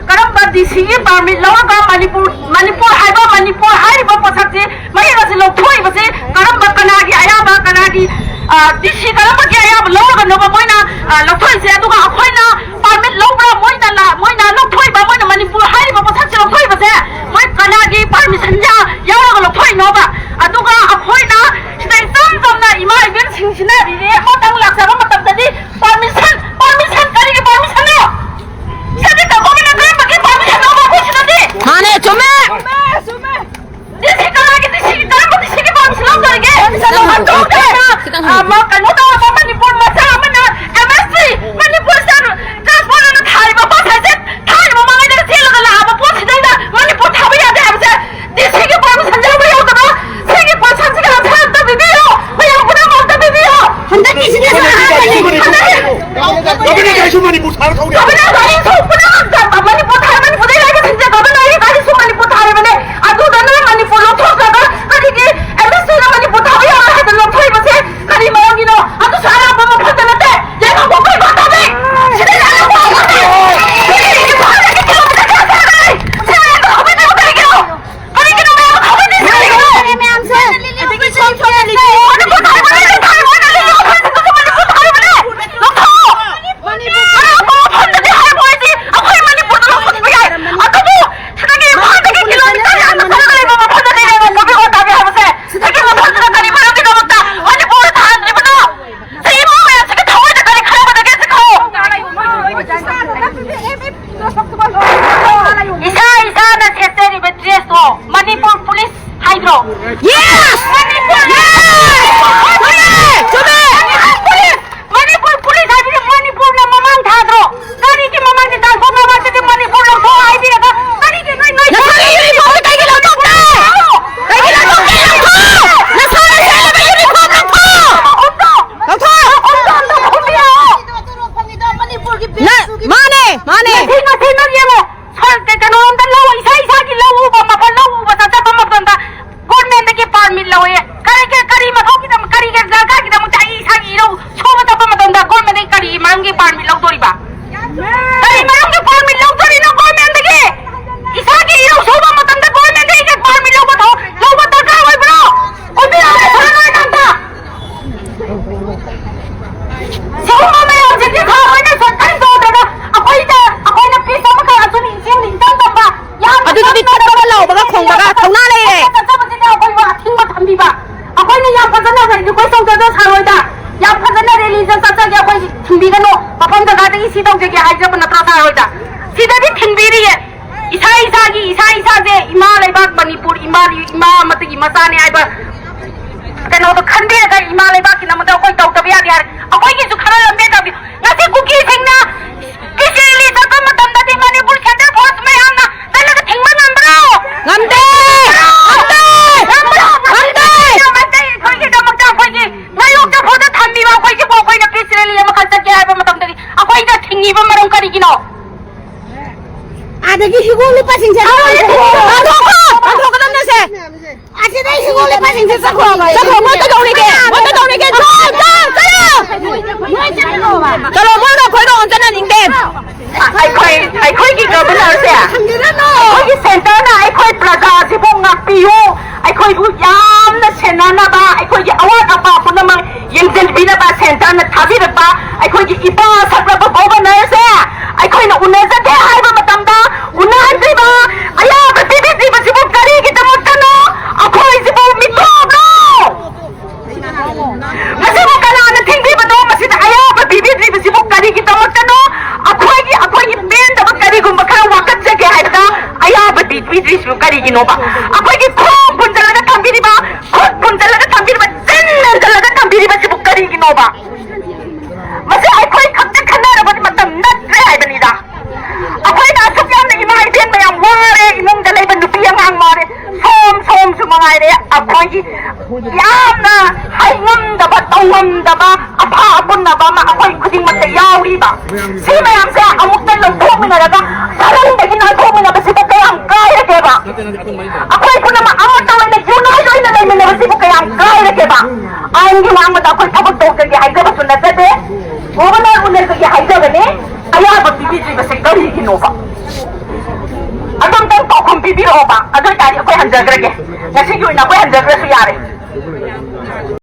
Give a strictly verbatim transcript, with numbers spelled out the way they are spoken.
ꯀꯔꯝꯕ ꯗꯤ ꯁꯤꯒꯤ ꯄꯥꯔꯃꯤꯠ ꯂꯧꯔꯒ ꯃꯅꯤꯄꯨꯔ, ꯃꯅꯤꯄꯨꯔ ꯍꯥꯏꯕ, ꯃꯅꯤꯄꯨꯔ ꯍꯥꯏꯔꯤꯕ ꯄꯣꯠꯁꯛꯁꯤ, ꯃꯌꯦꯛ ꯑꯁꯤ ꯂꯧꯊꯣꯛꯏꯕꯁꯤ ꯀꯔꯝꯕ, ꯀꯅꯥꯒꯤ ꯑꯌꯥꯕ, ꯀꯅꯥꯒꯤ, ꯑ, ꯗꯤ ꯁꯤ ꯀꯔꯝꯕꯒꯤ ꯑꯌꯥꯕ ꯂꯧꯔꯒꯅꯣꯕ ꯃꯣꯏꯅ, ꯑ, ꯂꯧꯊꯣꯛꯏꯁꯦ? ꯑꯗꯨꯒ ꯑꯩꯈꯣꯏꯅ ꯄꯥꯔꯃꯤꯠ ꯂꯧꯕ꯭ꯔꯥ? ꯃꯣꯏꯅ ꯂ-, ꯃꯣꯏꯅ ꯂꯧꯊꯣꯛꯏꯕ, ꯃꯣꯏꯅ ꯃꯅꯤꯄꯨꯔ ꯍꯥꯏꯔꯤꯕ ꯄꯣꯠꯁꯛꯁꯦ ꯂꯧꯊꯣꯛꯏꯕꯁꯦ, ꯃꯣꯏ ꯀꯅꯥꯒꯤ ꯄꯥꯔꯃꯤꯁꯟ ꯌꯥ-, ꯌꯥꯎꯔꯒ ꯂꯧꯊꯣꯛꯏꯅꯣꯕ? ꯑꯗꯨꯒ ꯑꯩꯈꯣꯏꯅ ꯁꯤꯗ ꯏꯆꯝ ꯆꯝꯅ ꯏꯃꯥ ꯏꯕꯦꯟꯁꯤꯡꯁꯤꯅ ꯔꯤꯂꯤꯐ ꯑꯃꯇꯪ ꯂꯥꯛꯆꯕ ꯃꯇꯝꯗꯗꯤ ꯄꯥꯔꯃꯤꯁꯟ, ꯄꯥꯔꯃꯤꯁꯟ, ꯀꯔꯤꯒꯤ ꯄꯥꯔꯃꯤꯁꯟꯅꯣ? ꯁꯤꯗꯤ ꯀ-, ꯒꯣꯕꯤꯟꯗ ꯀꯔꯝꯕꯒꯤ ꯄꯥꯔꯃꯤꯁꯟꯅꯣꯕ ꯑꯩꯈꯣꯏ ꯁꯤꯗꯗꯤ? ꯃꯥꯅꯦ, ꯆꯨꯝꯃꯦ꯫ ꯆꯨꯝꯃꯦ, ꯆꯨꯝꯃꯦ꯫ ꯗꯤ ꯁꯤ ꯀꯅꯥꯒꯤ, ꯗꯤ ꯁꯤꯒꯤ ꯀꯔꯝꯕ ꯗꯤ ꯁꯤꯒꯤ ꯄꯥꯔꯃꯤꯁꯟ ꯂꯧꯗꯣꯔꯤꯒꯦ? ꯈꯤꯇꯪ ꯍꯟꯊꯔꯣ, ꯈꯤꯇꯪ ꯍꯟꯊꯔꯣ꯫ ꯑ, ꯃ-, ꯀꯩꯅꯣ ꯇꯧꯔꯒ ꯃꯅꯤꯄꯨꯔ ꯃꯆꯥ ꯑꯃꯅ ꯑꯦꯝ ꯑꯦꯁ ꯇꯤ, ꯃꯅꯤꯄꯨꯔ ꯁ꯭ꯇꯦꯠ ꯇ꯭ꯔꯥꯟꯁꯄꯣꯔꯠ ꯑꯅ ꯊꯥꯔꯤꯕ ꯄꯣꯠ ꯍꯥꯏꯁꯦ ꯊꯥꯏꯅ ꯃꯃꯥꯡꯉꯩꯗ ꯆꯦꯜꯂꯒ ꯂꯥꯛꯑꯕ ꯄꯣꯠꯁꯤꯗꯩꯗ ꯃꯅꯤꯄꯨꯔ ꯊꯥꯕ ꯌꯥꯗꯦ ꯍꯥꯏꯕꯁꯦ ꯗꯤ ꯁꯤꯒꯤ ꯄꯥꯔꯃꯤꯁꯟ ꯌꯥꯎꯕ ꯌꯥꯎꯗꯕ, ꯁꯤꯒꯤ ꯄꯣꯠꯁꯛꯁꯤꯒ ꯂꯝꯁꯥꯡ ꯑꯝꯇ ꯄꯤꯕꯤꯌꯨ, ꯃꯌꯥꯝ ꯄꯨꯝꯅꯃꯛ ꯑꯝꯇ ꯄꯤꯕꯤꯌꯨ꯫ ꯍꯟꯗꯛꯀꯤꯁꯤꯗꯤ ꯁꯨꯃꯥꯏꯅ ꯍꯥꯏꯕꯅꯤ꯫ ꯍꯟꯗꯛꯀꯤ ꯒꯣꯕꯤꯟꯗ ꯒꯥꯔꯤꯁꯨ ꯃꯅꯤꯄꯨꯔ ꯊꯥꯔ ꯊꯧꯔꯤ꯫ ꯒꯣꯕꯤꯟꯗ ꯒꯥꯔꯤꯁꯨ ꯄꯨꯝꯅꯃꯛ ꯃꯅꯤꯄꯨꯔ ꯊꯥꯔ, ꯃꯅꯤꯄꯨꯔꯗꯩ ꯂꯩꯕꯁꯤꯡꯁꯦ ꯒꯣꯕꯤꯟꯗ ꯒꯥꯔꯤꯁꯨ ꯃꯅꯤꯄꯨꯔ ꯊꯥꯔꯤꯕꯅꯦ꯫ ꯑꯗꯨꯗ ꯅꯣꯏ ꯃꯅꯤꯄꯨꯔ ꯂꯧꯊꯣꯛꯈ꯭ꯔꯒ ꯀꯔꯤꯒꯤ ꯑꯦꯝ ꯑꯦꯁ ꯇꯤꯅ ꯃꯅꯤꯄꯨꯔ ꯊꯥꯕ ꯌꯥꯔꯣꯏ ꯍꯥꯏꯗꯅ ꯂꯧꯊꯣꯛꯏꯕꯁꯦ ꯀꯔꯤ ꯃꯔꯝꯒꯤꯅꯣ? ꯑꯗꯨꯁꯨ ꯑꯔꯥꯞꯄ ꯃꯐꯝꯗ ꯅꯠꯇꯦ, ꯌꯥꯏꯉꯪꯄꯣꯛꯄ ꯏꯝꯐꯥꯜꯗꯅꯦ꯫ ꯁꯤꯗ ꯌꯥꯏꯉꯪꯄꯣꯛꯄ ꯅꯠꯇꯦ꯫ ꯁꯤꯗ ꯏꯝꯐꯥꯜꯗꯒꯤ ꯀꯤꯂꯣꯃꯤꯇꯔ ꯀꯌꯥ ꯇꯥꯔꯦ? ꯁꯤꯗ ꯌꯥꯏꯉꯪꯄꯣꯛꯄ ꯀꯔꯤꯒꯤꯅꯣ? ꯀꯔꯤꯒꯤꯅꯣ ꯃꯌꯥꯝ ꯍꯧꯒꯠꯂꯤꯁꯦ? ꯀꯔꯤꯒꯤꯅꯣ? ꯃꯌꯥꯝꯁꯦ ꯑꯗꯒꯤ ꯁꯣꯝ ꯁꯣꯝꯗ ꯂꯤꯂꯤ ꯃꯅꯤꯄꯨꯔ ꯊꯥꯔꯤꯕꯅꯦ, ꯊꯥꯔꯤꯕꯅꯦ, ꯂꯤꯂꯤ ꯃꯈꯜꯁꯤꯡꯗꯨꯁꯨ ꯃꯅꯤꯄꯨꯔ ꯊꯥꯔꯤꯕꯅꯦ꯫ ꯂꯧꯊꯣꯛꯑꯣ꯫ ꯃꯅꯤꯄꯨꯔ ꯑꯔꯥꯞꯄ ꯃꯐꯝꯗꯗꯤ ꯍꯥꯏꯕ ꯑꯣꯏꯗꯤ ꯑꯩꯈꯣꯏ ꯃꯅꯤꯄꯨꯔꯗ ꯂꯧꯊꯣꯛꯈꯤꯕ ꯌꯥꯏ꯫ ꯑꯗꯨꯕꯨ ꯁꯤꯗꯒꯤ ꯏꯝꯐꯥꯜꯗꯒꯤ ꯀꯤꯂꯣꯃꯤꯇꯔ ꯌꯥꯝꯅ ꯆꯠꯂꯒ ꯂꯩꯕ ꯃꯐꯝꯗ ꯂꯩꯔꯦꯕ ꯀꯣꯚꯤꯗ ꯋꯥꯟ ꯊꯥꯕꯤ ꯍꯥꯏꯕꯁꯦ꯫ ꯁꯤꯗꯒꯤ ꯃꯐꯝꯗꯨꯗ ꯀꯔꯤ ꯃꯔꯝꯒꯤꯗꯃꯛꯇ ꯃꯅꯤꯄꯨꯔꯗ ꯊꯥꯍꯟꯗ꯭ꯔꯤꯕꯅꯣ? ꯁꯤ ꯏꯃꯨꯡ ꯃꯌꯥꯝꯁꯤꯒꯤ ꯊꯃꯣꯏꯗ ꯀꯔꯤ ꯈꯜꯂꯝꯒꯗꯒꯦ ꯁꯤꯕꯣ? ꯏꯁꯥ ꯏꯁꯥꯅ ꯁꯦꯠꯆꯔꯤꯕ ꯗ꯭ꯔꯦꯁꯇꯣ ꯃꯅꯤꯄꯨꯔ ꯄꯨꯂꯤꯁ ꯍꯥꯏꯗ꯭ꯔꯣ? ꯌꯦꯁ! ꯃꯅꯤꯄꯨꯔ ꯌꯦꯁ! ꯆꯨꯝꯃꯦ! ꯆꯨꯝꯃꯦ! ꯃꯅꯤꯄꯨꯔ ꯄꯨꯂꯤꯁ! ꯃꯅꯤꯄꯨꯔ ꯄꯨꯂꯤꯁ ꯍꯥꯏꯕꯁꯤ ꯃꯅꯤꯄꯨꯔꯅ ꯃꯃꯥꯡ ꯊꯥꯗ꯭ꯔꯣ? ꯀꯔꯤꯒꯤ ꯃꯃꯥꯡꯗ ꯇꯥꯡꯈꯣꯡ ꯃꯃꯥꯡꯗꯗꯤ ꯃꯅꯤꯄꯨꯔ ꯂꯧꯊꯣꯛꯑꯣ ꯍꯥꯏꯕꯤꯔꯒ ꯀꯔꯤꯒꯤ ꯅꯣꯏ, ꯅꯣꯏ ꯅꯁꯥꯒꯤ ꯌꯨꯅꯤꯐꯣꯔꯝꯗꯣ ꯀꯩꯒꯤ ꯂꯧꯊꯣꯛꯄ꯭ꯔꯥ? ꯀꯩꯒꯤ ꯂꯧꯊꯣꯛꯀꯦ? ꯂꯧꯊꯣꯛꯑꯣ! ꯅꯁꯥꯅ ꯁꯦꯠꯂꯤꯕ ꯌꯨꯅꯤꯐꯣꯔꯝ ꯂꯧꯊꯣꯛꯑꯣ! ꯂꯧꯊꯣꯛꯑꯣ! ꯂꯧꯊꯣꯛꯑꯣ! ꯂꯧꯊꯣꯛꯑꯣ! ꯅ-, ꯃꯥꯅꯦ, ꯃꯥꯅꯦ꯫ ꯉꯁꯤ, ꯉꯁꯤ ꯅꯪ ꯌꯦꯡꯉꯣ, ꯁ-, ꯀꯩ-, ꯀꯩꯅꯣꯔꯣꯝꯗ ꯂꯧ, ꯏꯁꯥ ꯏꯁꯥꯒꯤ ꯂꯧ ꯎꯕ ꯃꯐꯝ, ꯂꯧ ꯎꯕ ꯆꯠꯆꯕ ꯃꯇꯝꯗ ꯒꯣꯔꯃꯦꯟꯗꯒꯤ ꯄꯥꯔꯃꯤꯠ ꯂꯧꯋꯦ꯫ ꯀꯔꯤ, ꯀꯔꯤ, ꯀꯔꯤ ꯃꯊꯧꯒꯤꯗꯃꯛ, ꯀꯔꯤ ꯗꯔꯀꯥꯔꯒꯤꯗꯃꯛꯇ ꯑꯩ ꯏꯁꯥꯒꯤ ꯂꯧ ꯁꯨꯕ ꯆꯠꯄ ꯃꯇꯝꯗ ꯒꯣꯔꯃꯦꯟꯗꯒꯤ ꯀꯔꯤ ꯃꯔꯝꯒꯤ ꯄꯥꯔꯃꯤꯠ ꯂꯧꯗꯣꯔꯤꯕ? ꯀꯔꯤ ꯃꯔꯝꯒꯤ ꯄꯥꯔꯃꯤꯠ ꯂꯧꯗꯣꯔꯤꯅꯣ? ꯇꯧꯖꯒꯦ ꯍꯥꯏꯖꯕ ꯅꯠꯇ꯭ꯔꯣ ꯁꯥꯔ ꯍꯣꯏꯗ? ꯁꯤꯗꯗꯤ ꯊꯤꯡꯕꯤꯔꯤꯌꯦ꯫ ꯏꯁꯥ ꯏꯁꯥꯒꯤ, ꯏꯁꯥ ꯏꯁꯥꯁꯦ ꯏꯃꯥ ꯂꯩꯕꯥꯛ ꯃꯅꯤꯄꯨꯔ ꯏꯃꯥ, ꯏꯃꯥ ꯑꯃꯠꯇꯒꯤ ꯃꯆꯥꯅꯦ ꯍꯥꯏꯕ ꯀꯩꯅꯣꯗꯣ ꯈꯟꯕꯤꯔꯒ ꯏꯃꯥ ꯂꯩꯕꯥꯛꯀꯤꯗꯃꯛꯇ ꯑꯩꯈꯣꯏ ꯇꯧꯗꯕ ꯌꯥꯗꯦ ꯍꯥꯏꯔꯦ꯫ ꯑꯩꯈꯣꯏꯒꯤꯁꯨ ꯈꯔ ꯂꯝꯕꯦꯟ ꯇꯧꯕꯤꯌꯨ꯫ ꯉꯁꯤ ꯀꯨꯀꯤꯁꯤꯡꯅ ꯄꯤꯁ ꯔꯦꯂꯤ ꯆꯠꯄ ꯃꯇꯝꯗꯗꯤ ꯃꯅꯤꯄꯨꯔ ꯁꯦꯟꯇꯔ ꯐꯣꯔꯁ ꯃꯌꯥꯝꯅ ꯆꯠꯂꯒ ꯊꯤꯡꯕ ꯉꯝꯕ꯭ꯔꯣ? ꯉꯝꯗꯦ! ꯉꯝꯗꯦ! ꯉꯝꯕ꯭ꯔꯣ? ꯉꯝꯗꯦ! ꯉꯝꯗꯦ! ꯑꯩꯈꯣꯏꯒꯤꯗꯃꯛꯇ ꯑꯩꯈꯣꯏꯒꯤ ꯃꯥꯌꯣꯛꯇ ꯐꯥꯎꯗ ꯊꯝꯃꯤꯕ ꯑꯩꯈꯣꯏꯁꯤꯕꯨ ꯑꯩꯈꯣꯏꯅ ꯄꯤꯁ ꯔꯦꯂꯤ ꯑꯃꯈꯛ ꯆꯠꯀꯦ ꯍꯥꯏꯕ ꯃꯇꯝꯗꯗꯤ ꯑꯩꯈꯣꯏꯗ ꯊꯤꯡꯉꯤꯕ ꯃꯔꯝ ꯀꯔꯤꯒꯤꯅꯣ? ꯑꯗꯒꯤ ꯍꯤꯒꯣꯛ ꯂꯨꯄꯥꯁꯤꯡꯁꯦ ꯇꯥꯟꯊꯣꯛꯈꯣ! ꯇꯥꯟꯊꯣꯛꯀꯗꯕꯅꯦꯁꯦ! ꯑꯁꯤꯗ ꯍꯤꯒꯣꯛ ꯂꯨꯄꯥꯁꯤꯡꯁꯦ ꯆꯠꯈ꯭ꯔꯣ! ꯆꯠꯈ꯭ꯔꯣ! ꯃꯣꯏ ꯀꯩꯗꯧꯔꯤꯒꯦ? ꯃꯣꯏ ꯀꯩꯗꯧꯔꯤꯒꯦ? ꯆꯠꯂꯣ! ꯆꯠꯂꯣ! ꯆꯠꯂꯣ! ꯃꯣꯏ ꯆꯠꯈ꯭ꯔꯣꯕ! ꯆꯠꯂꯣ! ꯃꯣꯏꯒ ꯑꯩꯈꯣꯏꯒ ꯑꯣꯟꯖꯟꯅꯅꯤꯡꯗꯦ! ꯑꯩꯈꯣꯏ, ꯑꯩꯈꯣꯏꯒꯤ ꯒꯚꯔꯅꯔꯁꯦ, ꯊꯝꯕꯤꯔꯅꯨ! ꯑꯩꯈꯣꯏꯒꯤ ꯁꯦꯟꯇꯔꯅ ꯑꯩꯈꯣꯏ ꯄ꯭ꯔꯖꯥꯁꯤꯕꯨ ꯉꯥꯛꯄꯤꯌꯨ, ꯑꯩꯈꯣꯏꯕꯨ ꯌꯥꯝꯅ ꯁꯦꯟꯅꯅꯕ, ꯑꯩꯈꯣꯏꯒꯤ ꯑꯋꯥꯠ ꯑꯄꯥ ꯄꯨꯝꯅꯃꯛ ꯌꯦꯡꯁꯤꯟꯕꯤꯅꯕ ꯁꯦꯟꯇꯔꯅ ꯊꯥꯕꯤꯔꯛꯄ ꯑꯩꯈꯣꯏꯒꯤ ꯏꯄꯥ ꯁꯛꯂꯕ ꯒꯣꯕꯔꯅꯔꯁꯦ ꯑꯩꯈꯣꯏꯅ ꯎꯅꯖꯒꯦ ꯍꯥꯏꯕ ꯃꯇꯝꯗ ꯎꯅꯍꯟꯗ꯭ꯔꯤꯕ, ꯑꯌꯥꯕ ꯄꯤꯕꯤꯗ꯭ꯔꯤꯕꯁꯤꯕꯨ ꯀꯔꯤꯒꯤꯗꯃꯛꯇꯅꯣ? ꯑꯩꯈꯣꯏꯁꯤꯕꯨ ꯃꯤꯇꯣꯞꯂꯣ? ꯃꯁꯤꯕꯨ ꯀꯅꯥꯅ ꯊꯤꯡꯕꯤꯕꯅꯣ? ꯃꯁꯤꯗ ꯑꯌꯥꯕ ꯄꯤꯕꯤꯗ꯭ꯔꯤꯕꯁꯤꯕꯨ ꯀꯔꯤꯒꯤꯗꯃꯛꯇꯅꯣ? ꯑꯩꯈꯣꯏꯒꯤ, ꯑꯩꯈꯣꯏꯒꯤ ꯄꯦꯟꯗꯕ ꯀꯔꯤꯒꯨꯝꯕ ꯈꯔ ꯋꯥꯀꯠꯆꯒꯦ ꯍꯥꯏꯕꯗ ꯑꯌꯥꯕ ꯄꯤꯕꯤꯗ꯭ꯔꯤꯁꯤꯕꯨ ꯀꯔꯤꯒꯤꯅꯣꯕ? ꯑꯩꯈꯣꯏꯒꯤ ꯈꯣꯡ ꯄꯨꯟꯁꯤꯜꯂꯒ ꯊꯝꯕꯤꯔꯤꯕ, ꯈꯨꯠ ꯄꯨꯟꯁꯤꯜꯂꯒ ꯊꯝꯕꯤꯔꯤꯕ, ꯆꯤꯟ ꯃꯦꯟꯁꯤꯜꯂꯒ ꯊꯝꯕꯤꯔꯤꯕꯁꯤꯕꯨ ꯀꯔꯤꯒꯤꯅꯣꯕ? ꯃꯁꯤ ꯑꯩꯈꯣꯏ ꯈꯛꯇ ꯈꯟꯅꯔꯕꯗꯤ ꯃꯇꯝ ꯅꯠꯇ꯭ꯔꯦ ꯍꯥꯏꯕꯅꯤꯗ꯫ ꯑꯩꯈꯣꯏꯅ ꯑꯁꯨꯛ ꯌꯥꯝꯅ ꯏꯃꯥ ꯏꯕꯦꯟ ꯃꯌꯥꯝ ꯋꯥꯔꯦ, ꯏꯃꯨꯡꯗ ꯂꯩꯕ ꯅꯨꯄꯤ ꯑꯉꯥꯡ ꯋꯥꯔꯦ, ꯁꯣꯝ ꯁꯣꯝꯁꯨ ꯃꯉꯥꯏꯔꯦ꯫ ꯑꯩꯈꯣꯏꯒꯤ ꯌꯥꯝꯅ ꯍꯥꯏꯉꯝꯗꯕ, ꯇꯧꯉꯝꯗꯕ, ꯑꯐ ꯑꯄꯨꯟꯅꯕ ꯑꯃ ꯑꯩꯈꯣꯏ ꯈꯨꯗꯤꯡꯃꯛꯇ ꯌꯥꯎꯔꯤꯕ꯫ ꯁꯤ ꯃꯌꯥꯝꯁꯦ ꯑꯃꯨꯛꯇ ꯂꯧꯊꯣꯛꯃꯤꯟꯅꯔꯒ ꯇꯔꯪꯗꯒꯤ ꯅꯥꯟꯊꯣꯛꯃꯤꯟꯅꯕꯁꯤꯗ ꯀꯌꯥꯝ ꯀꯥꯏꯔꯒꯦꯕ? ꯑꯩꯈꯣꯏ ꯄꯨꯝꯅꯃꯛ ꯑꯃꯠꯇ ꯑꯣꯏꯅ unite ꯑꯣꯏꯅ ꯂꯩꯃꯤꯟꯅꯕꯁꯤꯕꯨ ꯀꯌꯥꯝ ꯀꯥꯏꯔꯒꯦꯕ? ꯑꯥꯏꯟꯒꯤ ꯋꯥꯡꯃꯗ ꯑꯩꯈꯣꯏ ꯊꯕꯛ ꯇꯧꯖꯒꯦ ꯍꯥꯏꯖꯕꯁꯨ ꯅꯠꯆꯗꯦ꯫ ꯒꯣꯕꯔꯅꯔ ꯎꯅꯖꯒꯦ ꯍꯥꯏꯖꯕꯅꯤ꯫ ꯑꯌꯥꯕ ꯄꯤꯕꯤꯗ꯭ꯔꯤꯕꯁꯦ ꯀꯔꯤꯒꯤꯅꯣꯕ? ꯑꯗꯣꯝꯇꯪ ꯄꯥꯎꯈꯨꯝ ꯄꯤꯕꯤꯔꯛꯑꯣꯕ꯫ ꯑꯗꯨ ꯑꯣꯏꯇꯥꯔꯗꯤ ꯑꯩꯈꯣꯏ ꯍꯟꯖꯈ꯭ꯔꯒꯦ꯫ ꯉꯁꯤꯒꯤ ꯑꯣꯏꯅ ꯑꯩꯈꯣꯏ ꯍꯟꯖꯈ꯭ꯔꯁꯨ ꯌꯥꯔꯦ꯫